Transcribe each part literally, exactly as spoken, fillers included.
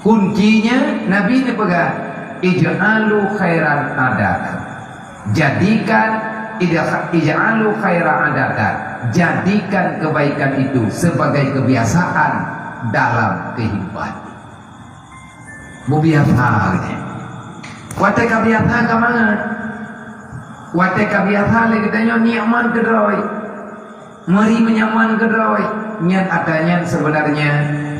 Kuncinya Nabi neupeugah, "Ij'alu khairan adatan." Jadikan ija-, "Ij'alu khaira adatan." Jadikan kebaikan itu sebagai kebiasaan dalam kehidupan. Mubiasa geutanyoe. Watée ka biasa ka mangat. Watée ka biasa lé geutanyoe nikmat keudroe. Meuri meunyaman keudroe. Nyan ata nyan sebenarnya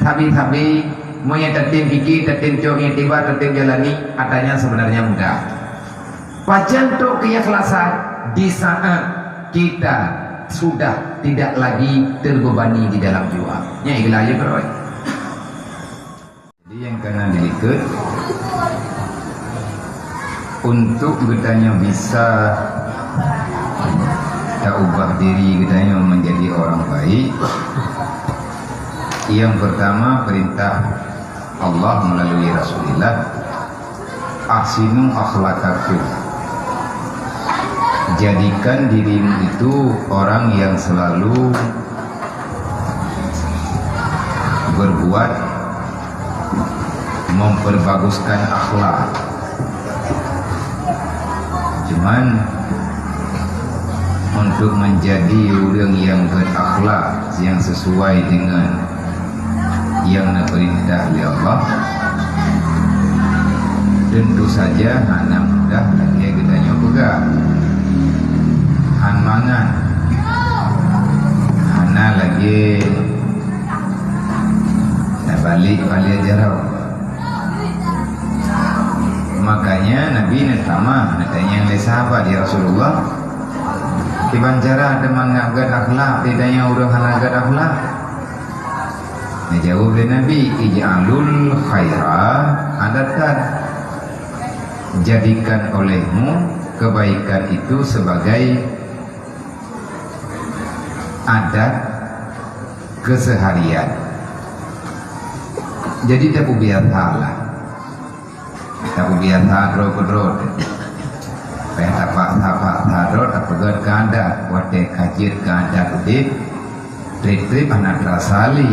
sabe-sabe meunyoe tatem pike, tatem cok ngon tiba, tatem jalani, ata nyan sebenarnya mudah. Pajan trok keikhlasan di saat kita sudah tidak lagi terbebani di dalam jiwa. Nyan ikhlas keudroe. Jadi nyang kana dilikot, untuk geutanyoe bisa taubah diri geutanyoe menjadi orang baik, yang pertama perintah Allah melalui Rasulullah, "Ahsinu akhlakakum." Jadikan dirimu itu orang yang selalu berbuat memperbaguskan akhlak. Cuman, untuk menjadi ureuëng yang berakhlak, yang sesuai dengan yang neupeurintah lé Allah, tentu saja hana mudah lagée geutanyoe peugah. Han mangat, hana lagée tabalek palée jaroe. Makanya Nabi neutamah, neutanyong lé sahabat, "Ya Rasulullah, kiban cara teumangat gét akhlak, ditanyong ureuëng hana gét akhlak?" Neujaweueb lé Nabi, "Ij'alul khaira adatan." Jadikan olehmu kebaikan itu sebagai adat keseharian. Jadi, tapubiasalah. Tapubiasa droe keudroe. Payah tapaksa-paksa droe tapeugét keuadat, watée ka jeuet keuadat udeb, treb-treb hana teurasa lé.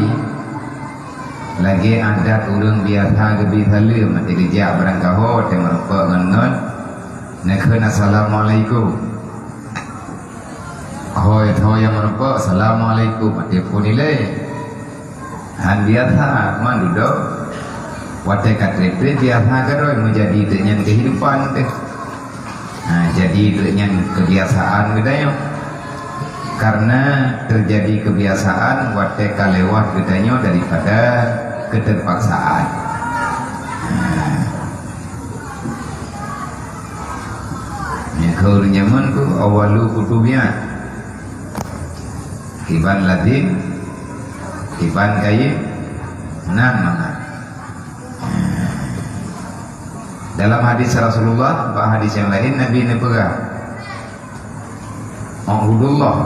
Lagée adat ureuëng biasa geubi saleuem, watée geujak barangkaho, watée meurumpok ngon-ngon, neukheun assalamualaikum. Hôi, hôi nyang meurumpok, assalamualaikum, watée phon ilée. Han biasa, man dudoe. Watée ka treb-treb biasa keudroe meujadi teuk nyan keuhidupan teuh. Nah, jadi teuk nyan keubiasaan geutanyoe. Karena teujadi keubiasaan watée ka lewat geutanyoe daripada keuteurpaksaan. Nah. Nyang keu ureuëng jameun tu awalu kutubiah. Kiban lazim, kiban kayém, nan mangat. Dalam hadis Rasulullah, bak hadis nyang laén Nabi neupeugah, "U'budullah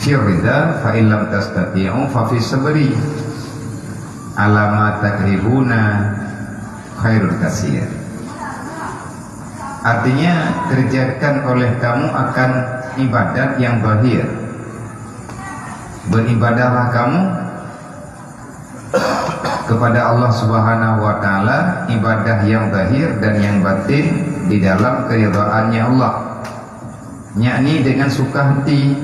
fi ridha, fa in lam tastati'u fa fi sabri. Ala ma takrihuna khairun kasir." Artinya, kerjakan oleh kamu akan ibadat yang zahir. Beribadahlah kamu kepada Allah Subhanahu wa Ta'ala, ibadah yang zahir dan yang batin di dalam keridhaan-Nya Allah, yakni dengan suka hati.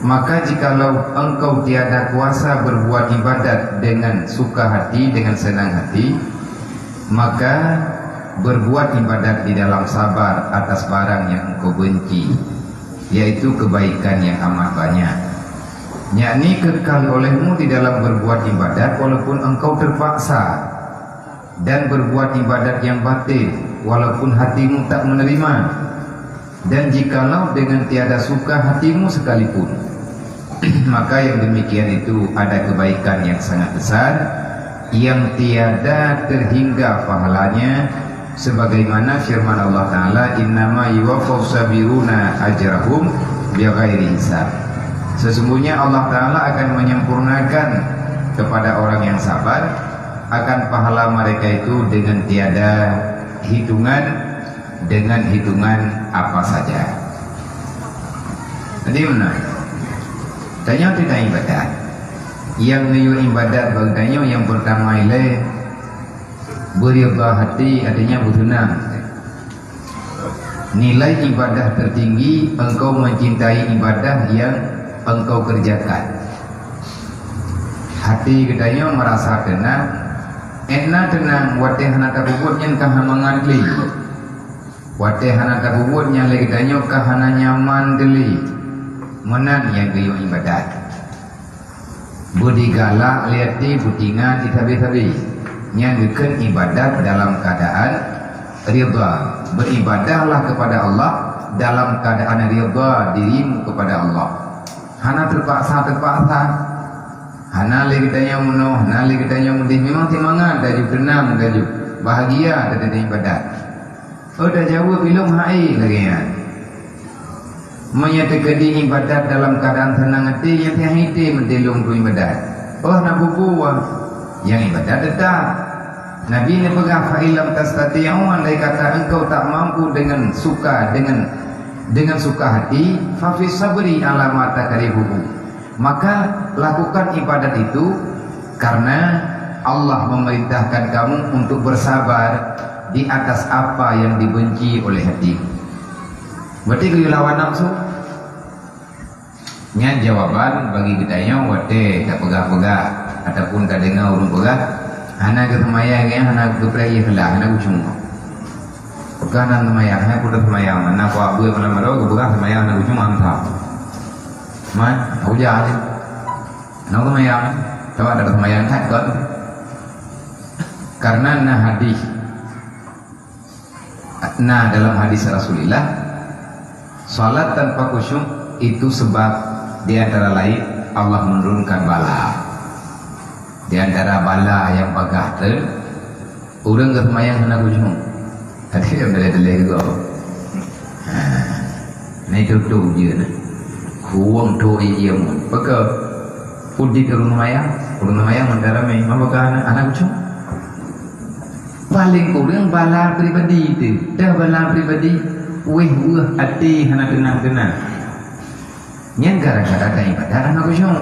Maka, jikalau engkau tiada kuasa berbuat ibadat dengan suka hati, dengan senang hati, maka berbuat ibadat di dalam sabar atas barang yang engkau benci, yaitu kebaikan yang amat banyak. Yakni kekal olehmu di dalam berbuat ibadat walaupun engkau terpaksa, dan berbuat ibadat yang batin walaupun hatimu tak menerima, dan jikalau dengan tiada suka hatimu sekalipun. Maka yang demikian itu ada kebaikan yang sangat besar, yang tiada terhingga pahalanya, sebagaimana firman Allah Ta'ala, "Innama yuwaffas sabiruna ajrahum bighairi hisab." Sesungguhnya Allah Ta'ala akan menyempurnakan kepada orang yang sabar akan pahala mereka itu dengan tiada hitungan, dengan hitungan apa saja. Jadi, mana? Tanyoe teuntang ibadat. Nyang neuyue ibadat bak geutanyoe nyang peurtama ilée beuridha hati, artinya beuseunang. Nilai ibadah tertinggi engkau mencintai ibadah yang engkau kerjakan. Hati geutanyoe meurasa teunang, ék na teunang watée hana tapeubuet nyan ka hana mangat lé. Watée hana tapeubuet nyan lé geutanyoe ka hana nyaman lé. Meunan nyang geuyue ibadat. Beudigalak lé até, beutingat di sabe-sabe. Nyan geukheun ibadat dalam keadaan ridha. Beribadahlah kepada Allah dalam keadaan ridha dirimu kepada Allah. Hana terpaksa-terpaksa. Hana lé geutanyoe meunoe, hana lé geutanyoe meudeh. Memang seumangat laju, teunang laju, bahagia teuh ibadat. Oh, tajaweueb ilong hai lagée nyan. Meunyoe teukeudi ibadat dalam keadaan seunang até, nyan teuh hai té meuteulông keu ibadat. Oh, na bubu wah, nyang ibadat teutap. Nabi neupeugah, "Fa illam tastati'u," andai kata engkau tak mampu dengan suka, dengan, dengan suka hati, "fa fi sabri ala ma takrihuhu." Maka lakukan ibadat itu karena Allah memerintahkan kamu untuk bersabar di atas apa yang dibenci oleh hatimu. Berarti geuyue lawan nafsu. Nyan jawaban bagi geutanyoe watée tapeugah-peugah ataupun tadeungoe ureuëng peugah, "Hana geuseumayang, hana geupreh ikhlas, hana khusyuk." Peugah nan seumayang, hana peue seumayang, na kuabui malam baroe geupeugah seumayang hana khusyuk, mantap. Man, ujar. Hana seumayang, coba ada seumayang that kon. Karena na hadis. Nah, dalam hadis Rasulullah, salat tanpa khusyuk itu sebab di antara lain Allah menurunkan bala. Di antara bala nyang peugah teun, ureuëng geuseumayang hana khusyuk. Tadi dia daleh-daleh juga. Ha. Nah, itu tu je nah. Kuwang tu je mun. Peka. Udit ureuëng seumayang, ureuëng seumayang meuntara mé, maka hana, hana khusyuk. Paléng kureueng bala pribadi teuh. Dah bala pribadi, wéh weueh até hana teunang-teunang. Nyan gara-gara dan ibadat hana khusyuk.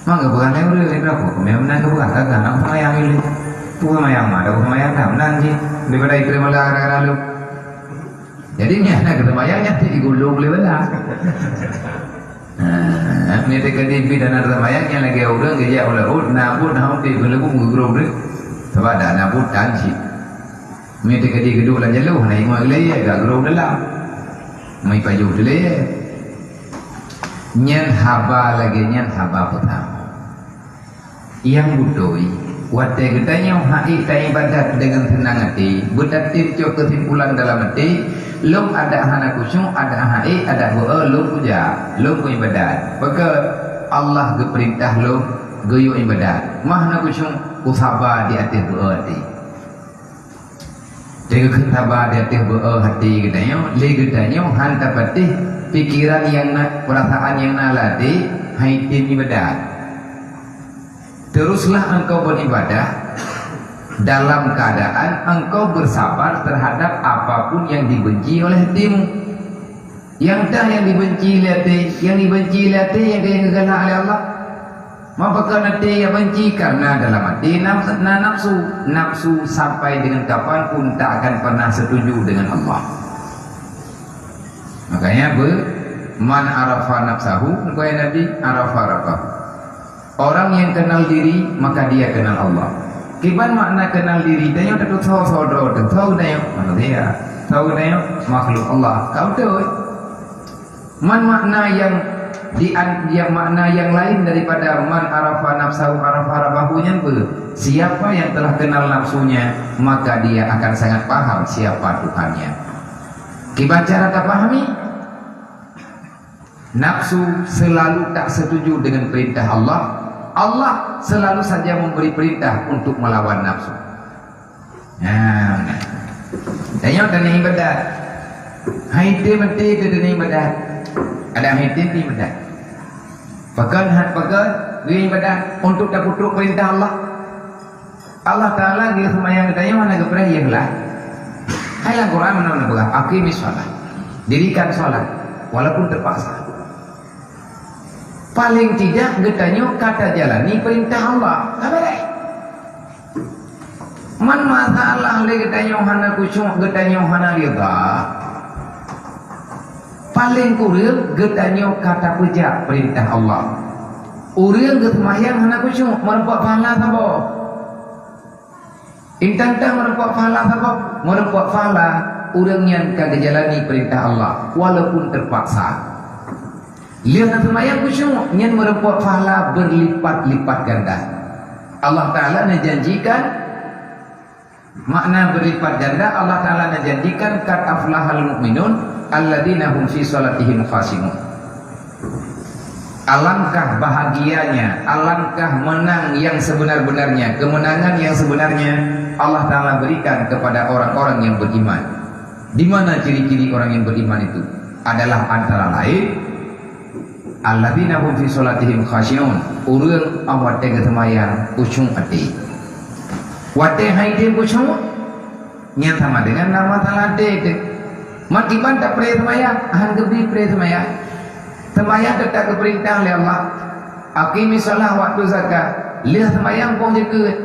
Maka bukan lé ureuëng lé berapa? Kami menang ke bukan, tak nak semayang ini. Bukan semayang mah, tak semayang tak menang je. Daripada ikut bala gara-gara lu. Jadi nyan hana geuseumayang, nyan teuh digulong lé bala. Ha, nyan teuh keudeh pih hana geuseumayang, nyan lagée ureuëng geujak u laôt, na buet, na udeb, geuleubu meugeurong deh. Sabab dak na buet tan cit. Nyan teuh keudeh geuduek lam jaloh, hana imeu'ah lé, gak geurong dalam. Meupajoh teuh lé. Nyan haba lagée nyan haba peutama. Nyang beutôi, watée geutanyoe haiek taibadat deungon seunang até, beutatem cok keusimpulan dalam até, lôn adak hana khusyuk, adak haiek, adak beu-e lôn kujak, lôn kuibadat. Pakon Allah geupeurintah lôn geuyue ibadat. Mah hana khusyuk, kusaba di ateueh beu-e até. Teukheun saba di ateueh beu-e até geutanyoe, lé geutanyoe han tapatéh pikeran nyang na, peurasaan nyang na lam até, hai tem ibadat. Teruslah engkau beribadah dalam keadaan engkau bersabar terhadap apapun yang dibenci oleh hatimu. Nyang dah nyang dibenci lé até, nyang dibenci lé até nyang ka geugalak lé Allah. Maka na até nyang benci karena dalam até nafs-, na nafsu. Nafsu sampai dengan kapan pun tak akan pernah setuju dengan Allah. Makanya be-, "Man arafa nafsahu," kata Nabi, "arafa rabbahu." Orang yang kenal diri, maka dia kenal Allah. Kiban makna kenal diri, tanyoe tatusoe soe droe teuh, soe geutanyoe manusia, soe geutanyoe makhluk Allah. Ka beutôi. Man makna yang di an-, yang makna yang lain daripada man arafa nafsahu arafa rabbahu nyan peue? Siapa yang telah kenal nafsunya, maka dia akan sangat paham siapa Tuhannya. Kiban cara tapahami? Nafsu selalu tak setuju dengan perintah Allah. Allah selalu saja memberi perintah untuk melawan nafsu. Nah, tanyoe taneuk ibadat. Hai tem até taneuk ibadat. Adak hai tem ibadat. Pakon han pakon, geuyue ibadat untuk tapeutrok perintah Allah. Allah Taala geuyue seumayang geutanyoe hana geupreh ikhlas. Hai lam Quran meunan neupeugah, "Aqimis shalah." Dirikan salat walaupun terpaksa. Paléng tidak geutanyoe ka tajalani peurintah Allah. Ka beureh. Man masalah lé geutanyoe hana khusyuk, geutanyoe hana ridha, paléng kureueng geutanyoe ka tapeujak peurintah Allah. Ureuëng geuseumayang hana khusyuk, meurumpok pahala saboh. Intan-tan meurumpok pahala saboh, meurumpok pahala ureuëng nyan ka geujalani peurintah Allah, walaupun teupaksa. Lheueh na seumayang khusyuk, nyan meurumpok pahala beurlipat-lipat ganda. Allah Ta'ala neujanjikan, makna beurlipat ganda, Allah Ta'ala neujanjikan, "Qad aflahal mu'minun, alladzina hum fi shalatihim khashi'un." Alangkah bahagianya, alangkah menang yang sebenar-benarnya, kemenangan yang sebenarnya Allah Ta'ala berikan kepada orang-orang yang beriman. Di mana ciri-ciri orang yang beriman itu? Adalah antara lain, "Alladzina hum fi shalatihim khashi'un." Ureuëng nyang watée geuseumayang khusyuk até. Watée hai dem khusyuk, nyan sama dengan nama salat teuh. Mat kiban tapreh seumayang, han geubi preh seumayang. Seumayang teutap geupeurintah lé Allah. "Aqimis shalah wa atuz zakah." Lheueh seumayang boh jakeuet.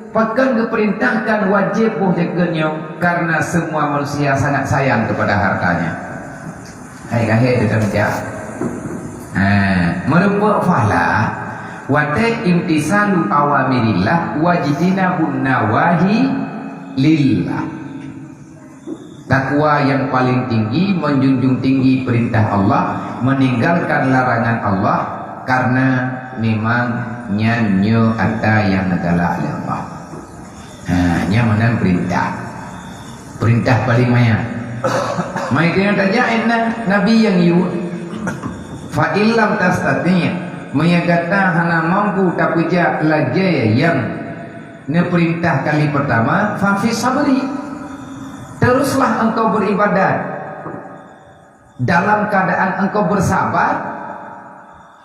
Pakon geupeurintahkan wajéb boh jakeuet nyoe? Karena semua manusia sangat sayang kepada hartanya. Hai lahé teutamja. Ha, meurumpok pahala watée imtisalu awamirillah wajtinabun nawahi lillah. Takwa yang paling tinggi, menjunjung tinggi perintah Allah, meninggalkan larangan Allah, karena memang nyan nyoe atra nyang neugalak lé Allah. Ha, nyan meunan perintah. Perintah paling manyang. Maka nyang tajak na-, Nabi nyang yue, "Fa illam tastati'," meunyoe gata hana mampu tapeujak lagée nyang neupeurintah kali pertama, "fa fi sabri." Teruslah engkau beribadat dalam keadaan engkau bersabar,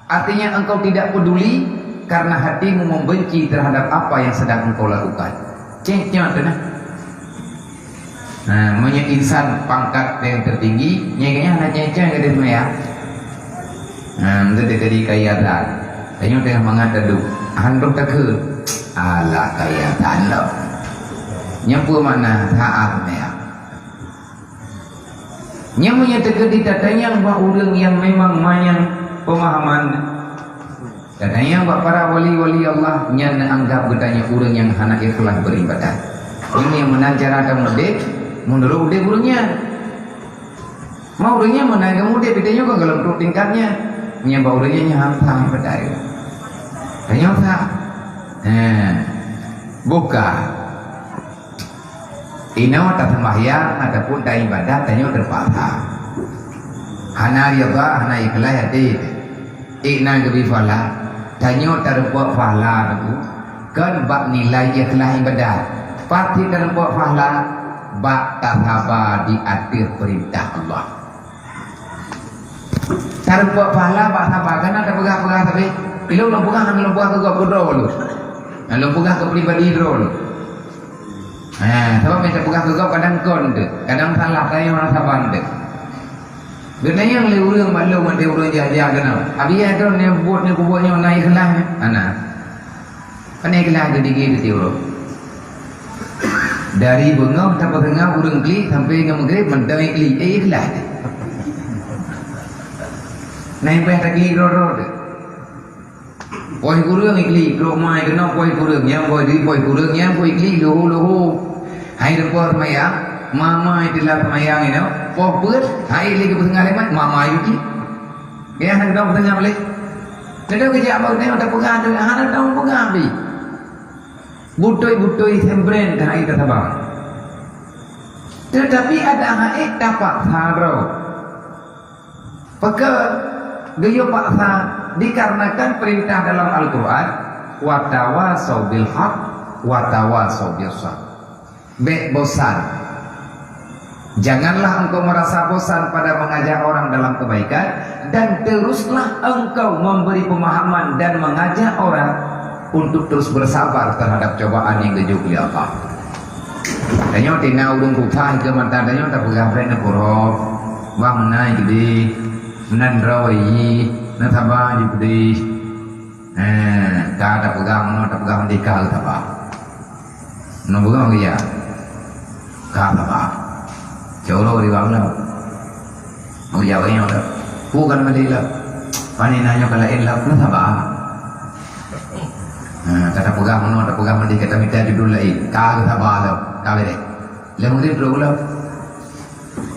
artinya engkau tidak peduli karena hatimu membenci terhadap apa yang sedang engkau lakukan. Cék nyan teuh nah. Nah, meunyoe insan pangkat yang tertinggi, nyan hana cék-cék geude meuya. Nah, untuk jadi kaya dan. Tanya tengah mangat teduh. Handong takut. Alah kaya dan lo. Nyan peue makna taat meuya. Nyan meunyoe teukeudi tatanyong bak ureuëng nyang memang manyang pemahaman, tatanyong bak para wali-wali Allah, nyan neuanggap geutanyoe ureuëng nyang hana ikhlas beribadat. Nyan nyang meunan cara tameudeb meunurot udeb ureuëng nyan. Ma ureuëng nyan meunan kameudeb, geutanyoe kon gohlom trok tingkat nyan. Nyan bak ureuëng nyan nyang hana ibadat. Tanyoe sa. Ha. Buka. Inoe taseumbahyang ataupun taibadat, tanyoe teupaksa. Hana ridha, hana ikhlas até. Ék na geubri pahala, tanyoe tareupok pahala teungku, kon bak nilai ikhlas ibadat. Pasti tareupok pahala bak tasaba di ateueh peurintah Allah. Tareupok pahala bak saba, kana tapeugah-peugah tapi, ilong lôn peugah, lôn peugah keu gob keudroe lôn. Lôn peugah keu pribadi droe lôn. Ha, sabab meunyo tapeugah keu gob kadang kon teuh, kadang salah, kadang hana saban teuh. Geutanyong lé ureuëng bak lôn, watée ureuëng jak-jak keunoe, "Abi, ya droe, nyoe buet nyoe kubuet nyoe na ikhlas nyoe?" Hana. Pane ikhlas geudige geuti uroe. Dari beungoh tapeuteungoh ureuëng klik sampai ngon meugreb mantong klik, eh, ikhlas. Nah, ikhlas lagi roro tu. Poh kureueng iklik, trok mai keunoe poh kureueng, nyang poh di poh kureueng, nyang poh iklik luhu-luhu. Hai deungon seumayang, mama itulah seumayang inoe, poh peuet, hai lé geupeusengah lé mat, mama iklik. Nyang hana tahu peusengah lé. Kadang kejak bak nyoe tapeugah, hana tahu peugah pi. Butôi-butôi sembren ka hai tasaba. Tetapi ada hai tapaksa droe. Pakon geuyue paksa? Dikarenakan perintah dalam Al-Quran, "Watawasau bil haq, watawasau bis sabr." Bék bosan. Janganlah engkau merasa bosan pada mengajak orang dalam kebaikan, dan teruslah engkau memberi pemahaman dan mengajak orang untuk terus bersabar terhadap cobaan yang geujok lé Allah. Tanyoe tina ureuëng susah keu mata tanyoe tapeugah bèk neupeurhom. Bang meunan jadi, meunan droe. Na saba ju pedih. Eh, ka tapeugah meunoe, tapeugah meudeh ka saba. Meunoe beurang ya. Ka saba. Coro di bawah lah. Mau jawab yang ada. Bukan meudeh lah. Pani nanya kalau elok, na saba. Ha, ka tapeugah meunoe, tapeugah meudeh, ka tamita judul laén. Ka saba lah. Ka beudeh. Lé meudeh dulu lah.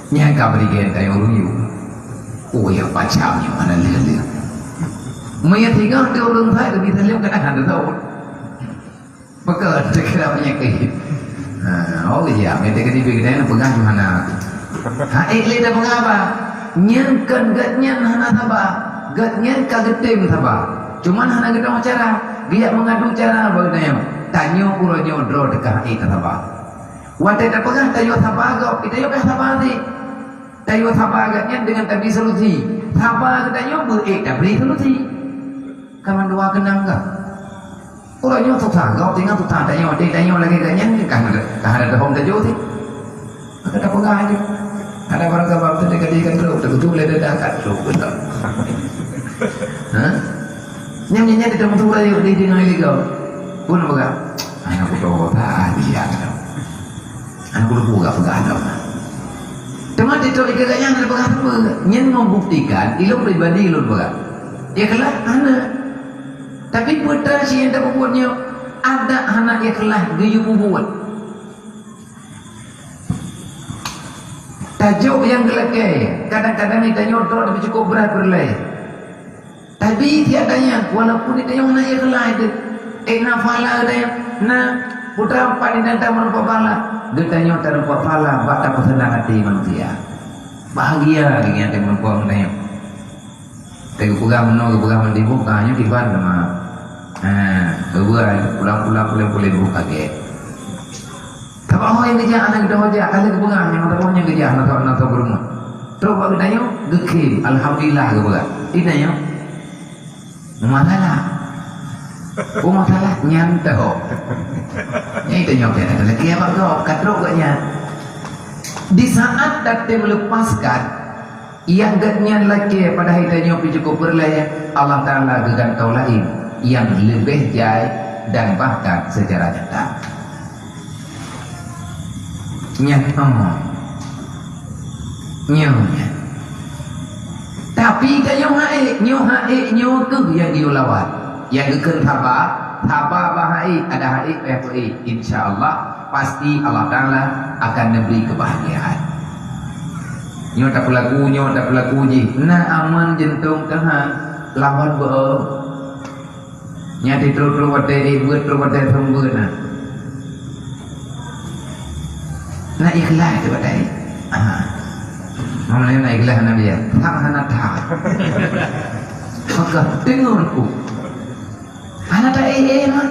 Nyang ka bri gen kayong ruyueng. Oh, ya, pacam nyoe hana lé-lé. Meunyo singoh teu ureueng sai, geubri saleuem kadang hana teuôt. Maka teuh kira peunyakét. Ha, oh, ya, meunyo teuh keudeh bri gen peugah nyoe hana. Ha, ék lé tapeugah ba. Nyan kon gobnyan hana saba. Gobnyan ka geutem saba. Cuman hana geuteupeue cara. Geujak meungadu cara bak geutanyoe. Tanyoe uroe nyoe droe teuka ék tasaba. Watèe tapeugah tayue saba gob, tayue ka saba sit. Tayue saba gobnyan deungon tabri solusi. Saba geutanyoe beu ék tabri solusi. Ka mandua keunong ka. Uroe nyoe susah gob, tinggai susah tanyoe, di tanyoe lagèe gobnyan ka hana, ka hana dahom tajôh sit. Maka tapeugah aja. Ada barang sabab tu dia kata ikan teruk, terus tu boleh dah angkat teruk. Ha? Nyam nyam di tempat tu rayu di dengan liga. Pun peugah. Anak kutu tak dia kata. Anak kutu peugah peugah dah. Teuma di tu dikira nyang ada peugah apa? Nyang membuktikan ilmu pribadi ilmu peugah. Ikhlas hana. Tapi peue teuma si nyang tapubuet nyoe ada hana ikhlas geuyue pubuet. Tajok nyang geulakèe, kadang-kadang geutanyoe droe tapi cukup brat peureulèe. Tapi tiada nyang, walaupun geutanyoe na ikhlas teuh, eh, na pahala geutanyoe, na putra empat di antara meureumpok pahala, geutanyoe tareumpa pahala bak tapeuseunang até manusia. Bahagia geutanyoe tareumpa geutanyoe. Teupeugah meunoe, geupeugah meudibuka, nyoe kiban teuma. Ha, geupeugah pulang-pulang puléh-puléh buka gét. Tapi oh nyang geujak aneuk doh jak, ka lheueh geupeugah nyang meutabong nyang geujak aneuk, aneuk beureumat. Trok bak geutanyoe, geukhém, alhamdulillah geupeugah. Geutanyoe, masalah. Oh, masalah nyan teuh. Nyang geutanyoe kena lagi abang kau, ka trok geuh nyan. Di saat tatem lepaskan, nyang geuh nyan lakèe padahai tanyoe pih cukup peureulèe, Allah Taala geugantoe laén nyang leubeh jai dan bahkan secara nyata. Nyan, oh. Nyoe nyan. Tapi tanyoe hana ék, nyoe hana ék, nyoe keuh nyang geuyue lawan. Nyang geukheun saba, saba bah hana ék, ada hana ék, payah peuék. Insya Allah, pasti Allah Taala akan neubri keubahgiaan. Nyoe tapeulaku, nyoe tapeulaku jih. Na aman jeuntông teuhah lawan beuo. Nyan trok-trok watèe ék beuet, trok watèe seumeubeuet na. Na ikhlas teuh watèe ék. Ha. Maklum na ikhlas na biasa. Sama hana that. Maka deungon ku. Hana ta ék-ék mah.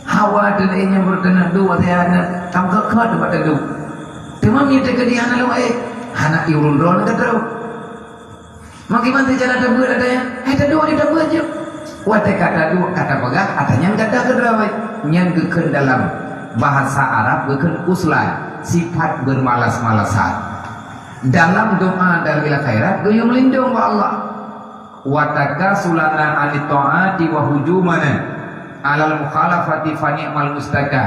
Hawa teuh ék nyang beureuteunah duek watèe hana tam kheut-kheut bak teudong. Teuma meunyo teukeudi hana lôn ék, hana ié ureueng droeneuh ka trok. Maki mantong cara tabeuet ada nyan, hai taduek di tabeuet jeuet. Watèe ka taduek ka tapeugah, ata nyan gata keudroe. Nyan geukheun dalam bahasa Arab geukheun uslan, sifat bermalas-malasan. Dalam doa dan ila khairat geuyue meulindong bak Allah. Wa takasulana anit taati wa hujumana alal mukhalafati fa ni'mal mustaka.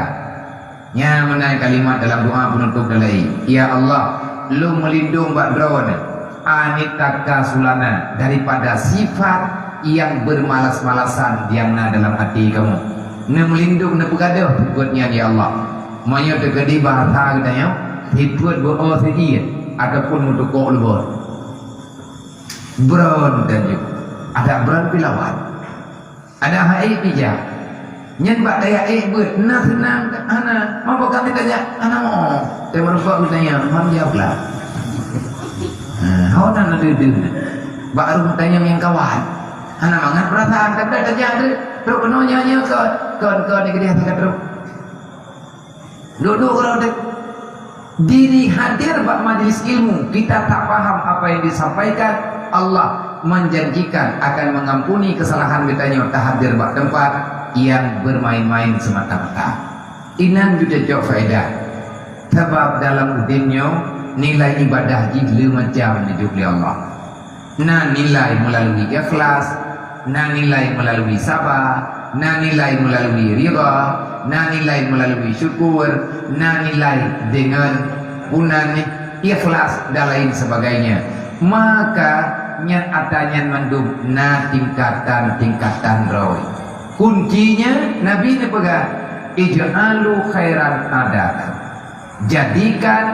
Nyan meunan kalimat dalam doa penutup dalai. Ya Allah, lôn meulindong bak Droeneuh, anit takasulana, daripada sifat nyang bermalas-malasan nyang na dalam até kamoe. Neumeulindong, neupeugadôh sifeuet nyan, ya Allah. Meunyoe teukeudi bahasa geutanyoe, sifeuet beuo seujiet ataupun meutukok lubot. Bron tanyoe. Ada bron pih lawan. Ada hai pih jak. Nyan bak tajak ék beuet, na seunang hana. Mapa kami tajak? Hana mo. Teumeureumpok geutanyoe, mam jaweueb lah. Ha, hana na deuh-deuh na. Bak rumoh tanyoe nyang kawan. Hana mangat peurasaan, tapi tajak deuh. Trok keunoe nyoe-nyoe kon, kon, kon, di keudeh hati ka trok. Duek-duek uroe deh. Diri hadir bak majelis ilmu, kita tak paham apa yang disampaikan, Allah menjanjikan akan mengampuni kesalahan geutanyoe tahadir bak teumpat nyang bermain-main semata-mata. Inan ju cocok faedah. Sabab dalam udeb nyoe, nilai ibadah jih le macam neujok lé Allah. Na nilai melalui ikhlas, na nilai melalui saba, na nilai melalui ridha, na nilai melalui syukur, na nilai dengan guna ni ikhlas dan lain sebagainya. Maka nyan ata nyan mandum na tingkatan-tingkatan droe. Kuncinya Nabi neupeugah, "Ij'alu khairan adatan." Jadikan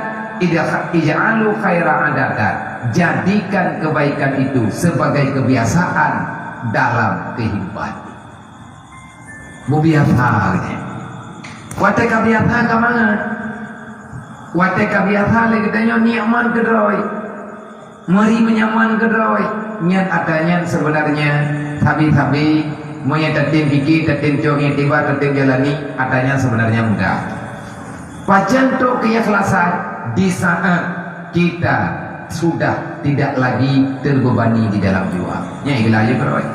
ija-, ij'alu khaira adatan. Jadikan kebaikan itu sebagai kebiasaan dalam kehidupan. Mubiasa geutanyoe. Watée ka biasa ka mangat. Watée ka biasa lé geutanyoe nikmat keudroe. Meuri meunyaman keudroe. Nyan ata nyan sebenarnya sabe-sabe meunyoe tatem pike, tatem cok ngon tiba, tatem jalani, ata nyan sebenarnya mudah. Pajan trok keikhlasan di saat kita sudah tidak lagi terbebani di dalam jiwa. Nyan ikhlas jih keudroe.